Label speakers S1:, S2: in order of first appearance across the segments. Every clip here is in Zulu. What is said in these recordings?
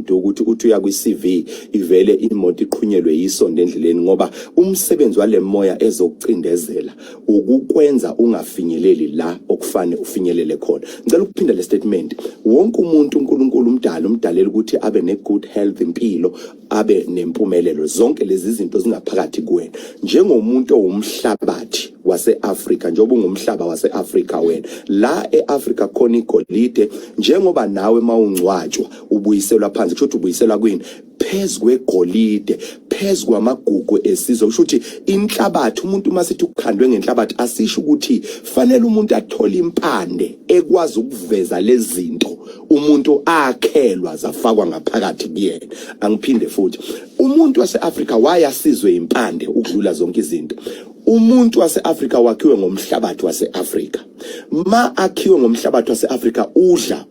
S1: Mdu ukuthi uthi uya kwi-CV ivele imoto iqhunyelwe yisondo endleleni, ngoba umsebenzi wale moya ezokucindezela ukukwenza ungafinyeleli la okufane ufinyelele khona. Ngicela ukuphinda le statement. Wonke umuntu uNkulunkulu umdala umdalela ukuthi abe ne good health, impilo, abe nempumelelo. Zonke lezi zinto zingaphakathi kuwena njengomuntu owumhlabathi wase-Afrika. Njengoba ungumhlaba wase-Afrika wena, la e-Afrika khona igolide, njengoba nawe mawungcwatshwa ubuyiselwa phansi, kusho ukuthi ubuyiselwa kwini? Phezu kwegolide, phezu kwamagugu esizwe. Kusho ukuthi inhlabathi, umuntu uma sithi ukukhandwe ngenhlabathi, asisho ukuthi fanele umuntu athole impande ekwazi ukuveza lezinto umuntu akhelwa zafakwa ngaphakathi kuyena. Angiphinde futhi, umuntu wase-Afrika wayasizwe impande ukudlula zonke izinto. Umuntu wase-Afrika wakhiwe ngomhlabathi wase-Afrika. Ma akhiwe ngomhlabathi wase-Afrika, udla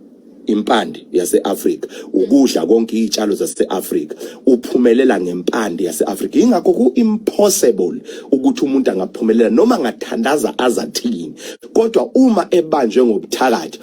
S1: impande yase-Afrika, ukudla konke izitshalo zase-Afrika, uphumelela ngempande yase-Afrika. Ingakho ku-impossible ukuthi umuntu angaphumelela noma angathandaza azathini, kodwa uma ebanjwe ngobuthakathi,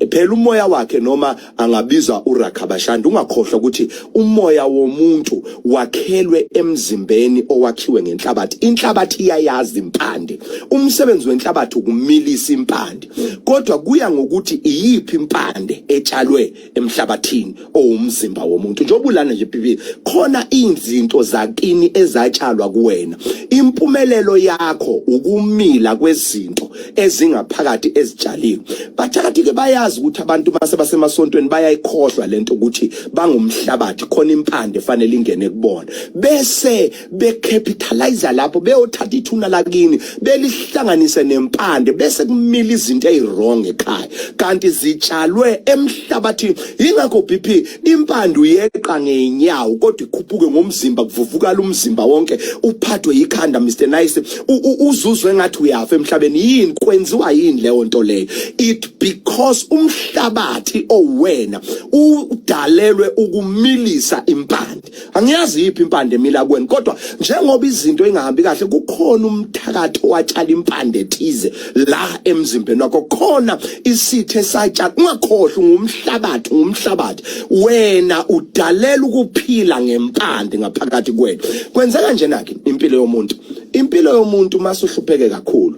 S1: phela umoya wakhe noma angabizwa urakhabashanda. Ungakhohlwa ukuthi umoya womuntu wakhelwe emzimbeni owakhiwe ngenhlabathi. Inhlabathi iyayazi impande. Umsebenzi wenhlabathi ukumilisa impande, kodwa kuya ngokuthi iyiphi impande etshalwe emhlabathini owumzimba womuntu. Njengoba ulana nje BB, khona izinto zakini ezatshalwa kuwena. Impumelelo yakho ukumila kwezinto ezingaphakathi ezitshaliwe. Bathakathi ke bayazi ukuthi abantu mase basemasontweni bayayikhohlwa lento ukuthi bangumhlabathi, khona impande fanele ingene kubona, bese becapitalize lapho, beyothatha ithuna lakini belihlanganise nempande, bese kumila izinto eziwrong ekhaya kanti zitshalwe emhlabathini. Ingakho BP impande uyeqa ngeenyawo kodwa ikhuphuke ngomzimba, kuvuvukala umzimba wonke, uphathwe ikhanda, Mr Nice, uzuzwe engathi uyafa emhlabeni. Yini kwenziwa yini leyo nto leyo? It because umhlabathi owena udalelwe ukumilisa impande. Angiyazi yiphi impande emila kuwena, kodwa njengoba izinto ingahambi kahle, kukhona umthakathi owatshala impande ethize la emzimbeni wakho, khona isithe esatshala. Ungakhohlwa, ngumhlabathi, ngumhlabathi wena, udalela ukuphila ngempande ngaphakathi kwena. Kwenzeka nje nakhe impilo yomuntu, impilo yomuntu masuhlupheke kakhulu,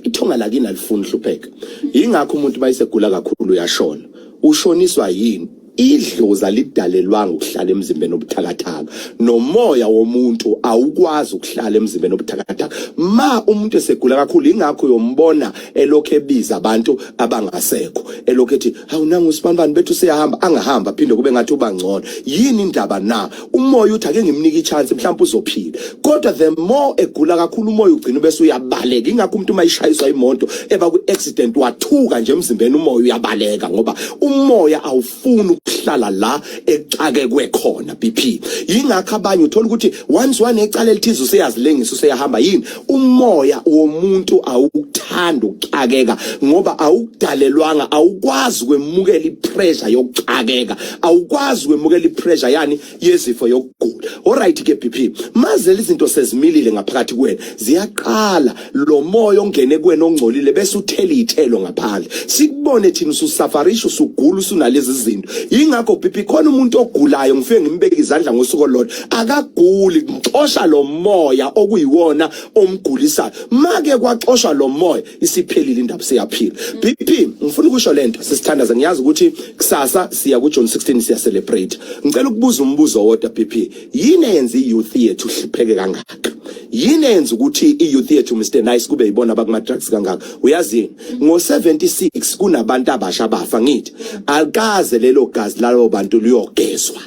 S1: ithonga lakini alifuni hlupheka. Yingakho umuntu bayisegula kakhulu uyashona. Ushoniswa yini? Idlozi alidalelwanga ukuhlala emzimbeni obuthakathaka, nomoya womuntu awukwazi ukuhlala emzimbeni obuthakathaka ma umuntu esegula kakhulu. Ingakho uyombona elokhu ebiza abantu abangasekho, elokhu ethi, "Hawu, nangu sibanibani bethu siyahamba." Angahamba, aphinde kube ngathi uba ngcono. Yini indaba na? Umoya uthi, "Ake ngimnike ichance, mhlawumbe uzophila." Kodwa the more egula kakhulu, umoya ugcina bese uyabaleka. Ingakho umuntu uma ishayiswa imoto, eba ku-accident, wathuka nje emzimbeni, umoya uyabaleka, ngoba umoya awufuni ukuhlala la exakekwe khona, BP. Yingakho abanye uthola ukuthi once wanecala elithize useyazilengisa, useyahamba. Yini? Umoya womuntu awukuthanda ukuxakeka, ngoba awukudalelwanga, awukwazi kwemukela ipressure yokuxakeka, awukwazi kwemukela ipressure yani yezifo, yokugula. Alright ke BP, maze izinto sezimilile ngaphakathi kuwena, ziyaqala lo moya ongene kuwena ongcolile bese uthela izithelo ngaphandle, sikubone thina ususafarisha, usugula, usunalezi zinto. Yingakho BP, khona umuntu ogulayo ngifike ngimbeke izandla ngosuku olodwa, akaguli, ngixosha lo moya okuyiwona omgulisayo. Make kwaxoshwa lo moya, isiphelile indaba, siyaphila. BP, ngifuna ukusho lento sisithandaza. Ngiyazi ukuthi kusasa siya ku John 16, siya celebrate. Ngicela ukubuza umbuzo owodwa, BP. Yini eyenza i-youth yethu hlupheke kangaka? Yini eyenza ukuthi i-youth yethu, Mr Nice, kube yibona abakuma drugs kangaka? Uyazi yini? Ngo-76 kunabantu abasha abafa. Ngithi alikaze lelo gazi lalo bantu liyogezwa,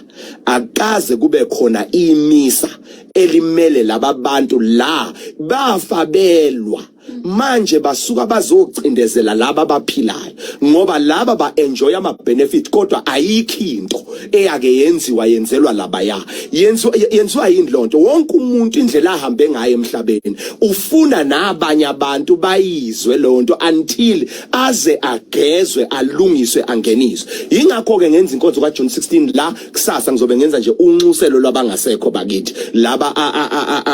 S1: akaze kube khona imisa elimele laba bantu la bafa belwa. Manje basuka bazocindezela laba abaphilayo, ngoba laba ba-enjoy ama-benefit, kodwa ayikho into eyake yenziwa yenzelwa labaya. Yenziwa yini lonto? Wonke umuntu indlela ahambe ngayo emhlabeni ufuna nabanye abantu bayizwe leyo nto until aze agezwe, alungiswe, angeniswe. Yingakho-ke ngenza inkonzo kaJune 16 la kusasa. Ngizobe ngenza nje unxuselo lwabangasekho bakithi laba,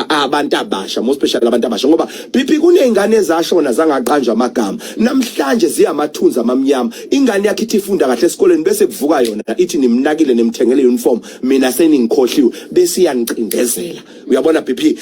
S1: abantu abasha, more special abantu abasha, ngoba BP kuney'ngane ezashona zangaqanjwa amagama, namhlanje ziyamathunzi amamnyama. Ingane yakhe ithi ifunda kahle esikoleni, bese kuvuka yona ithi nimnike. seninakile nimthengele uniform, mina seningikhohliwe, bese iyanicindezela. Uyabona BP,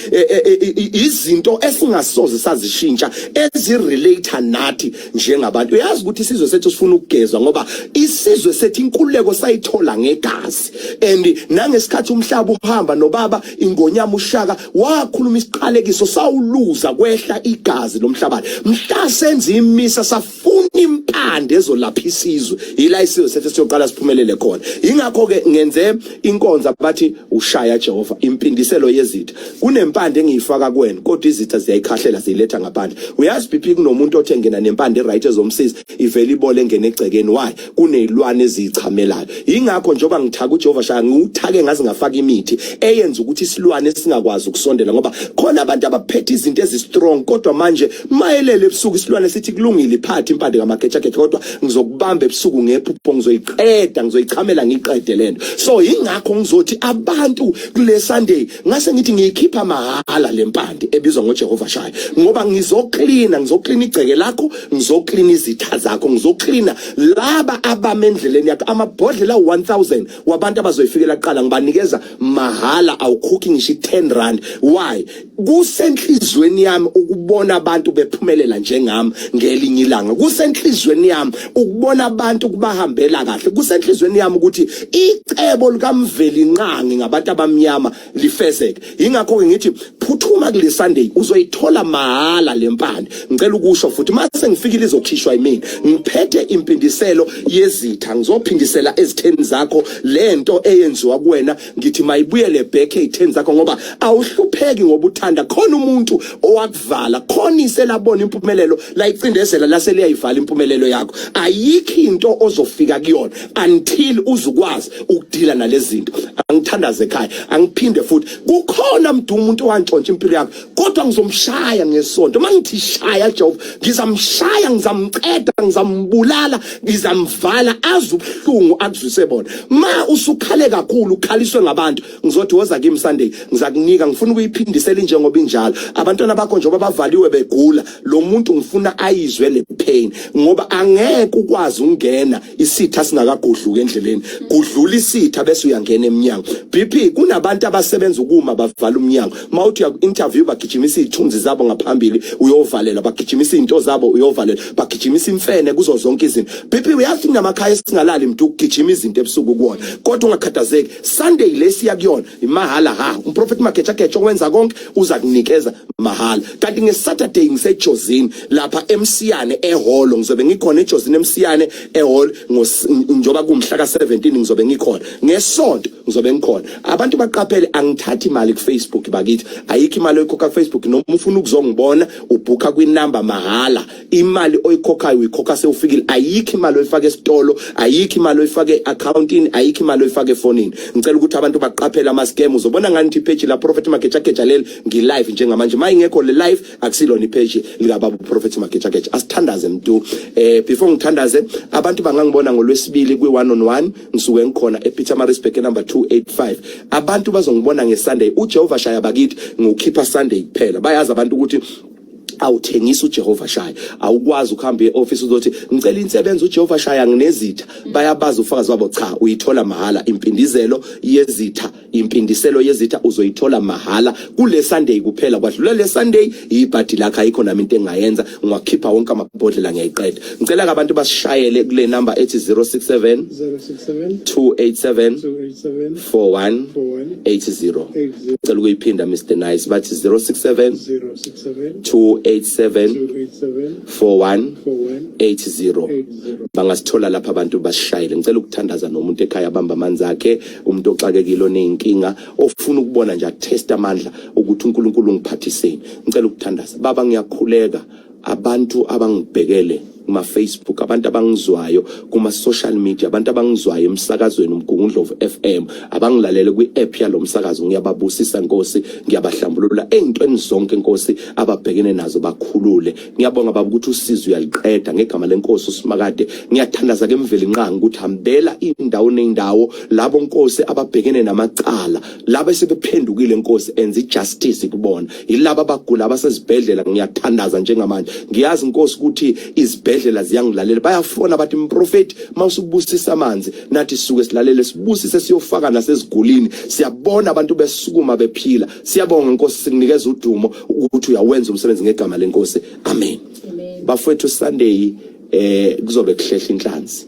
S1: izinto esingasoze sazishintsha ezirelate nathi njengabantu. Uyazi ukuthi isizwe sethu sifuna ukugezwa, ngoba isizwe sethu inkululeko sayithola ngegazi. And nangesikhathi umhlaba uhamba nobaba ingonyama uShaka wakhuluma isiqalekiso, sawuluza kwehla igazi lomhlabathi. Mhla senza imisa safuna impande ezolapha isizwe, yila isizwe sethu siyoqala siphumelele khona. Ingakho ke ngenze inkonzo bathi ushaya Jehova impindiselo yezitha. Kunempande engiyifaka kuwena, kodwa izitha ziyayikhahlela ziyiletha ngaphandle. Uyazi BP, kunomuntu othe ngena nempande right ezomsiza, ivele ibole engene egcekeni. Why? Kunezilwane ezichamelayo. Ingakho njengoba ngithaka uJehova shaya, ngiwuthake ngaze ngafaka imithi eyenza ukuthi isilwane singakwazi ukusondela, ngoba khona abantu abaphethe izinto ezistrong, kodwa manje mayelele ebusuku isilwane sithi kulungile, iphathe impande kamagejageja, kodwa ngizokubamba ebusuku ngephupho, ngizoyiqeda, ngizoyichamela ngiqede lento. So ingakho ngizothi abantu kule Sunday ngase ngithi ngiyikhipha mahala lempande ebizwa ngoJehova shaya, ngoba ngizoklina, ngizoklina igceke lakho, ngizoklina izitha zakho, ngizoklina laba abame endleleni yakho. Amabhodlela 1000 wabantu abazoyifikela kuqala ngibanikeza mahala, awukhokhi ngisho 10 rand. Why? Kusenhlizweni yami ukubona abantu bephumelela njengami ngelinye ilanga. Kusenhlizweni yami ukubona abantu kubahambela kahle. Kusenhlizweni yami ukuthi icebo likaMvelinqangi ngabantu abamnyama lifezeke. Ingakho ke ngithi phuthuma kule Sunday, uzoyithola mahala lempande. Ngicela ukusho futhi, mase ngifikile izokhishwa yimina, ngiphethe impindiselo yezitha, ngizophindisela ezitheni zakho lento eyenziwa kuwena. Ngithi mayibuyele back ezitheni zakho, ngoba awuhlupheki ngoba uthanda. Khona umuntu owakuvala, khona iselabona impumelelo layicindezela, lase liyayivala impumelelo yakho. Ayikho into ozofika kuyona until uzukwazi ukudila nalezi zinto. Angithandaze ekhaya, angiphinde futhi, kukhona mntu umuntu owantshontsha impilo yakho, kodwa ngizomshaya ngesonto. Mangithi shaya Jehova, ngizamshaya, ngizamceda, ngizambulala, ngizamvala azi ubuhlungu akuzwise bona. Ma usukhale kakhulu, ukhaliswe ngabantu, ngizothi woza kimi Sunday, ngizakunika. Ngifuna ukuyiphindisela njengoba injalo. Abantwana bakho njengoba bavaliwe begula, lo muntu ngifuna ayizwe le pain, ngoba angeke ukwazi ukungena isitha singakagudluka endleleni. Gudlula isitha bese uyangena eminyango. BP, kunabantu abasebenza ukuma bavala umnyango. Mawuthi uya interview, bagijimisa izithunzi zabo ngaphambili, uyovalela, bagijimisa izinto zabo, uyovalela, bagijimisa imfene kuzo zonke izinto. BP, uyazi kunamakhaya esingalali mntu ukugijima izinto ebusuku kuwona, kodwa ungakhathazeki, Sunday lesiya kuyona imahala ha. Umprofeti Magejageja owenza konke uza kunikeza mahala. Kanti ngeSaturday ngisejozini lapha eMsiyane ehall, ngizobe ngikhona ejozini eMsiyane ehall njoba kumhla ka17, ngizobe ngikhona. Ngesonto ngizobe ngikhona. Abantu baqaphele, angithathi imali ku Facebook bakithi, ayikho imali oyikhokha ku Facebook. Noma ufuna ukuzongibona, ubhuka kwinamba mahala. Imali oyikhokhayo uyikhokha sewufikile. Ayikho imali oyifaka esitolo, ayikho imali oyifaka e-accountini, ayikho imali oyifaka efonini. Ngicela ukuthi abantu baqaphele ama-scam. Uzobona ngani ukuthi ipage la Prophet Magejageja leli ngi-live njengamanje? Ma ingekho le live, akusilona ipage likababa uProphet Magejageja. Asithandaze mntu. Before ngithandaze, abantu bangangibona ngolwesibili kwi-one on one, ngisuke ngikhona ePietermaritzburg number 285. Abantu bazongibona ngeSunday. UJehova shaya bakithi ngiwukhipha Sunday kuphela. Bayazi abantu ukuthi awuthengisa uJehova shaya, awukwazi ukuhamba eoffice uzothi ngicela insebenzo uJehova shaya, nginezitha. Bayabaza ufakazi wabo. Cha, uyithola mahala impindizelo yezitha, impindiselo yezitha uzoyithola mahala kule Sunday kuphela. Kwadlula le Sunday, ibhadi lakho, ayikho nami into engayenza, ngiwakhipha wonke amabhodlela, ngiyayiqeda. Ngicela abantu basishayele kule number ethi 067
S2: 067
S1: 287
S2: 287
S1: 41
S2: 41
S1: 80.
S2: 80.
S1: Ngicela ukuyiphinda, Mr Nice, bathi 067
S2: 067
S1: 287
S2: 287
S1: 41
S2: 41
S1: 80.
S2: 80.
S1: Bangasithola lapha abantu, basishayele. Ngicela ukuthandaza nomuntu ekhaya, abamba amanzi akhe, umuntu oxakekile, oneyinkinga, ofuna ukubona nje, atest amandla ukuthi uNkulunkulu ungiphathiseni. Ngicela ukuthandaza. Baba, ngiyakhuleka, abantu abangibhekele kuma Facebook, abantu abangizwayo kuma social media, abantu abangizwayo emsakazweni uMgungundlovu FM, abangilalele kwi app yalomsakazo, ngiyababusisa Nkosi, ngiyabahlambulula ezintweni zonke Nkosi ababhekene nazo, bakhulule. Ngiyabonga Baba ukuthi usizo uyaliqeda ngegama lenkosi uSimakade. Ngiyathandaza ke Mvelinqangi ukuthi hambela indawo nezindawo labo Nkosi ababhekene namacala, laba sebephendukile Nkosi, enza ijustice kubona. Yilaba abagula abasezibhedlela, ngiyathandaza njengamanje. Ngiyazi Nkosi ukuthi izibhedlela Izibhedlela ziyangilalela, bayafona bathi mprofeti mawusubusisa amanzi, nathi sisuke silalele sibusise siyofaka nasezigulini. Siyabona abantu besukuma bephila. Siyabonga Nkosi, sikunikeza udumo ukuthi uyawenza umsebenzi ngegama lenkosi. Amen. Bafowethu, Sunday kuzobe kuhlehla inhlanzi.